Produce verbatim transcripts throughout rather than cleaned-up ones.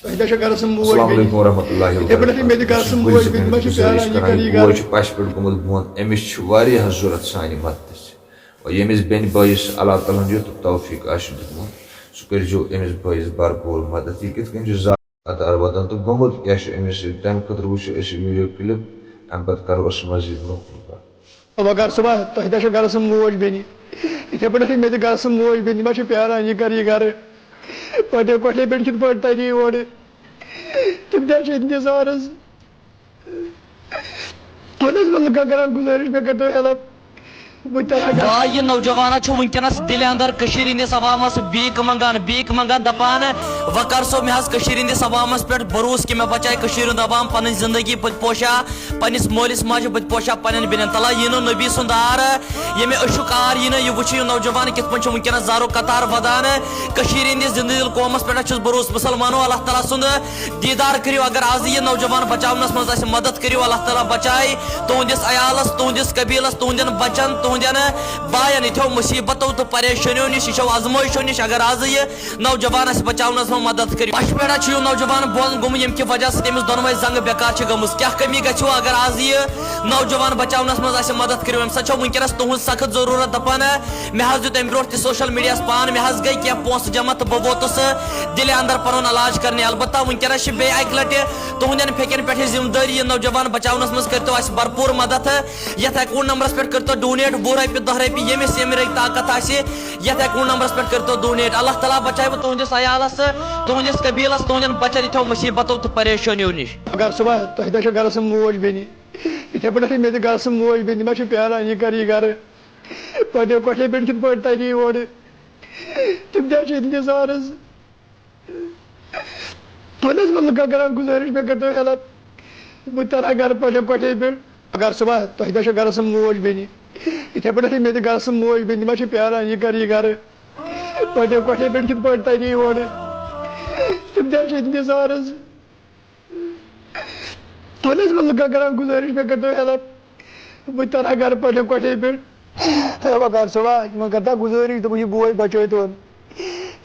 تۄہہِ تہِ چھا گرس منٛز موج السلام بیٚنہِ؟ علیکم ورحمتہ اللہ یِتھے پٲٹھۍ چھِ مےٚ تہِ وبرکاتہ۔ گرس منٛز موج بیٚنہِ، ما چھِ پیاران یہِ کَرٕ یہِ گوٚو گرٕ؟ چھُ پَشہِ پٮ۪ٹھ گوٚمُت بۄن، أمِس چھُ واریاہ ضوٚرَتھ سانہِ مدتٕچ۔ اور ییٚمِس بیٚنہِ بٲیِس اللہ تعالیٰ ہَن یُتھ توفیٖق آسہِ دیُتمُت، سُہ کٔرۍزیو أمِس بٲیِس بھرپوٗر مدد۔ یہِ کِتھ کٔنۍ چھُ زا-، قطار واتان تہٕ گوٚمُت کیٛاہ چھُ أمِس سۭتۍ، تَمہِ خٲطرٕ وٕچھو أسۍ یہِ video clip، اَمہِ پَتہٕ کَرو أسۍ مزیٖد برٛونٛہہ کُن کَتھ۔ وۄنۍ کر صُبح تۄہہِ تہِ چھا گرس منٛز موج بیٚنہِ؟ یِتھے پٲٹھۍ چھِ مےٚ تہِ گرس منٛز موج بیٚنہِ، ما چھِ پیاران یہِ کر یہِ گرٕ؟ پننٮ۪ن کۄٹھٮ۪ن پٮ۪ٹھ کِتھ پٲٹھۍ ترِ یہِ اورٕ؟ تِم تہِ چھِ انتظارس۔ وۄنۍ حظ بہٕ لُکن کران گُزٲرِش، مےٚ کٔرۍتو help۔ بہٕ تہِ ترٕ ہا گرٕ۔ واے، یہِ نوجوانہ چھُ وٕنکیٚنس دِلہِ اندر کٔشیٖرِ ہٕنٛدِس عوامس بیٖک منٛگان، بیٖک منٛگان، دپان، وۄنۍ کر سا مےٚ حظ کٔشیٖرِ ہٕنٛدِس عوامس پٮ۪ٹھ بھروسہٕ کہِ مےٚ بچایہِ کٔشیٖرِ ہُنٛد عوام، پنٕنۍ زندگی بہٕ تہِ پوشہٕ ہا پننِس مٲلِس ماجہِ، بہٕ تہِ پوشہٕ ہا پننٮ۪ن بیٚنٮ۪ن۔ تلا یی نہٕ نبی سُنٛد آر، ییٚمہِ عشُق آر یی نہٕ، یہِ وٕچھِ یہِ نوجوان کِتھ پٲٹھۍ چھُ وٕنکیٚنس زارو قطار ودان۔ کٔشیٖرِ ہٕنٛدِس زِندٕ دِل قومس پٮ۪ٹھ چھُس بروسہٕ، مُسلمانو، اللہ تعالیٰ سُنٛد دیٖدار کٔرِو۔ اگر آز یہِ نوجوان بچاونس منٛز اَسہِ مدد کٔرِو، اللہ تعالیٰ بچایہِ تُہنٛدِس عیالس، تُہنٛدِس قبیلس، تُہنٛدٮ۪ن بچن، تُہنٛدٮ۪ن باین یِتھیو مُصیبتو تہٕ پریشٲنیو نِش، یِتھیو آزمٲیشو نِش۔ اگر آز یہِ نوجوان اَسہِ بچاونس منٛز مدد کٔرِو۔ پشپیڑا چھُ یہِ نوجوان بۄن گوٚمُت، ییٚمہِ کہِ وجہ سۭتۍ أمِس دۄنوَے زنٛگہٕ بیکار چھِ گٔمٕژ۔ کیٛاہ کٔمی گژھِ ہو اگر آز یہِ نوجوان بچاونس منٛز اَسہِ مدد کٔرِو؟ اَمہِ ساتہٕ چھو وٕنکیٚنس تُہنٛز سخت ضروٗرت۔ دپان، مےٚ حظ دیُت اَمہِ برونٛٹھ تہِ social media-ہس پان، مےٚ حظ گٔے کینٛہہ پونٛسہٕ جمع تہٕ بہٕ ووتُس دِلہِ اندر پنُن علاج کرنہِ۔ البتہ وٕنکیٚنس چھِ بیٚیہِ اکہِ لٹہِ تُہنٛدٮ۪ن پھیٚکٮ۪ن پٮ۪ٹھ یہِ ذمہٕ دٲری، یہِ نوجوان بچاونس منٛز کٔرۍتو اَسہِ بھرپوٗر مدد۔ یتھ account number-س پٮ۪ٹھ کٔرۍتو donate، وُہ رۄپیہِ، دَہ رۄپیہِ، ییٚمِس ییٚمہِ رٔنگۍ طاقت آسہِ، یتھ account number-س پٮ۪ٹھ کٔرۍتو donate۔ اللہ تعالیٰ بچاوِ تُہنٛدِس عیالس، تُہنٛدِس قبیلس، تُہنٛدٮ۪ن بچن یِتھیو مُصیبتو تہٕ پریشٲنیو نِش۔ اگر صبح تۄہہِ تہِ چھو گرس منٛز موج بیٚنہِ، یِتھے پٲٹھۍ چھِ مےٚ تہِ گرس منٛز موج بیٚنہِ، تِم حظ چھِ پیاران یہِ کر یہِ گرٕ۔ پننٮ۪ن کۄٹھٮ۪ن پٮ۪ٹھ کِتھ پٲٹھۍ ترِ یہِ اورٕ؟ تِم تہِ حظ چھِ انتظارس۔ وۄنۍ حظ بہٕ لُکن کران گُزٲرِش، مےٚ کٔرۍتو help۔ بہٕ تہِ ترٕ ہا گرٕ پننٮ۪ن کۄٹھٮ۪ن پٮ۪ٹھ۔ اگر صبح تۄہہِ تہِ چھو گرس منٛز موج بیٚنہِ، یِتھے پٲٹھۍ چھِ مےٚ تہِ گرس منٛز موج بیٚنہِ، تِم حظ چھِ پیاران یہِ کر یہِ گرٕ۔ پننٮ۪ن کۄٹھٮ۪ن پٮ۪ٹھ کِتھ پٲٹھۍ ترِ یہِ اورٕ؟ تِم تہِ حظ چھِ انتظارس۔ وۄنۍ حظ بہٕ لُکن کران گُزٲرِش، مےٚ کٔرۍتو help۔ بہٕ تہِ ترٕ ہا گرٕ پننٮ۪ن کۄٹھٮ۪ن پٮ۪ٹھ۔ ہے وۄنۍ کر سا وا، یِمن کر تہٕ گُزٲرِش، دوٚپُکھ یہِ بوے بچٲوتون۔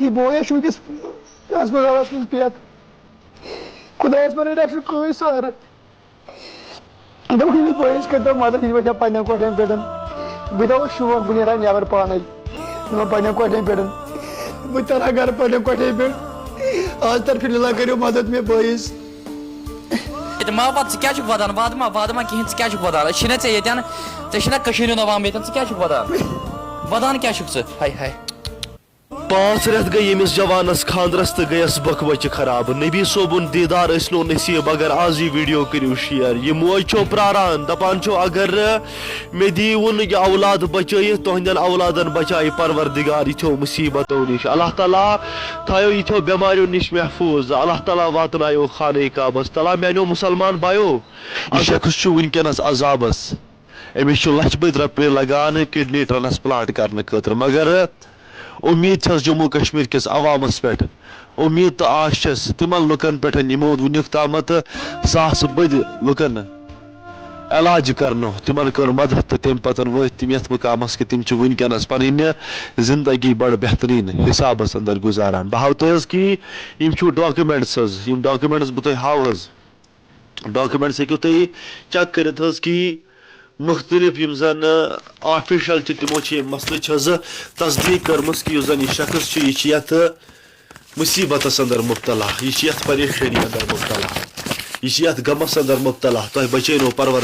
یہِ بوے حظ چھُ وٕنکیٚس ہسپتالس منٛز پٮ۪تھ۔ خۄدایس ونان، اَسہِ چھُنہٕ کٕہٕنۍ سہارٕ۔ دوٚپُکھ، ییٚمِس بٲیِس کٔرۍتو مدد، یہِ وَسہِ ہا پنٛنٮ۪ن کۄٹھٮ۪ن پٮ۪ٹھ۔ بہٕ تہِ اوس شوق، بہٕ نیرٕ ہا نٮ۪بر پانَے۔ دوٚپُن، پنٛنٮ۪ن کۄٹھٮ۪ن پٮ۪ٹھ۔ بہٕ تہِ تَرٕ ہا گرٕ پنٛنٮ۪ن کۄٹھٮ۪ن پٮ۪ٹھ۔ آز تر فی الحال کٔرِو مدد مےٚ بٲیِس۔ تہٕ ما وَد، ژٕ کیٛاہ چھُکھ وَدان؟ وَدٕ ما، وَدٕ ما کِہیٖنۍ، ژٕ کیٛاہ چھُکھ وَدان؟ أسۍ چھِنہ ژےٚ ییٚتٮ۪ن، ژےٚ چھِنہ کٔشیٖرِ ہُنٛد عوام ییٚتٮ۪ن، ژٕ کیٛاہ چھُکھ وَدان؟ وَدان کیٛاہ چھُکھ ژٕ؟ ہاے ہاے۔ پانٛژھ رٮ۪تھ گٔے ییٚمِس جوانَس خانٛدرَس تہٕ گٔیَس بۄکہٕ بَچہِ خراب۔ نبی صٲبُن دیٖدار ٲسۍ نہٕ نصیٖب، اگر آز یہِ video کٔرِو share۔ یہِ موج چھو پرٛاران، دَپان چھو، اگر مےٚ دیٖوُن یہِ اولاد بچٲیِتھ، تُہنٛدٮ۪ن اولادن بچایہِ پروردگار یِتھیو مُصیٖبتو نِش۔ اللہ تعالیٰ تھایو یِتھیو بٮ۪ماریو نِش محفوٗظ۔ اللہ تعالیٰ واتنایو خانہ کعبس۔ تلا میانیو مُسلمان بایو، یہِ شخص چھُ وٕنکیٚنس عذابس۔ أمِس چھُ لچھ بٔدۍ رۄپیہِ لگان kidney transplant کرنہٕ خٲطرٕ، مگر اُمید چھس جموں کشمیر کِس عوامس پٮ۪ٹھ، اُمید تہٕ آش چھس تِمن لُکن پٮ۪ٹھ یِمو وُنیُک تامتھ ساسہٕ بٔدۍ لُکن علاج کرنو، تِمن کٔر مدد تہٕ تمہِ پتہٕ وٲتۍ تِم یتھ مقامس کہِ تِم چھِ وٕنکیٚنس پنٕنۍ زندگی بڑٕ بہتریٖن حسابس اندر گُزاران۔ بہٕ ہاوٕ تۄہہِ حظ کہِ یِم چھِ documents حظ، یِم documents بہٕ تۄہہِ ہاوٕ حظ۔ Documents ہیٚکِو تُہۍ check کٔرِتھ حظ کہِ مُختٔلِف یِم زَن official چھِ، تِمو چھِ ییٚمہِ مسلٕچ حظ تصدیٖق کٔرمٕژ کہِ یُس زَن یہِ شخص چھُ، یہِ چھُ یَتھ مُصیٖبتَس اندر مُبتلا، یہِ چھُ یَتھ پریشٲنی اندر مُبتلا، یہِ چھُ یَتھ غمَس اندر مُبتلا۔ تۄہہِ بچٲونو پروردگار۔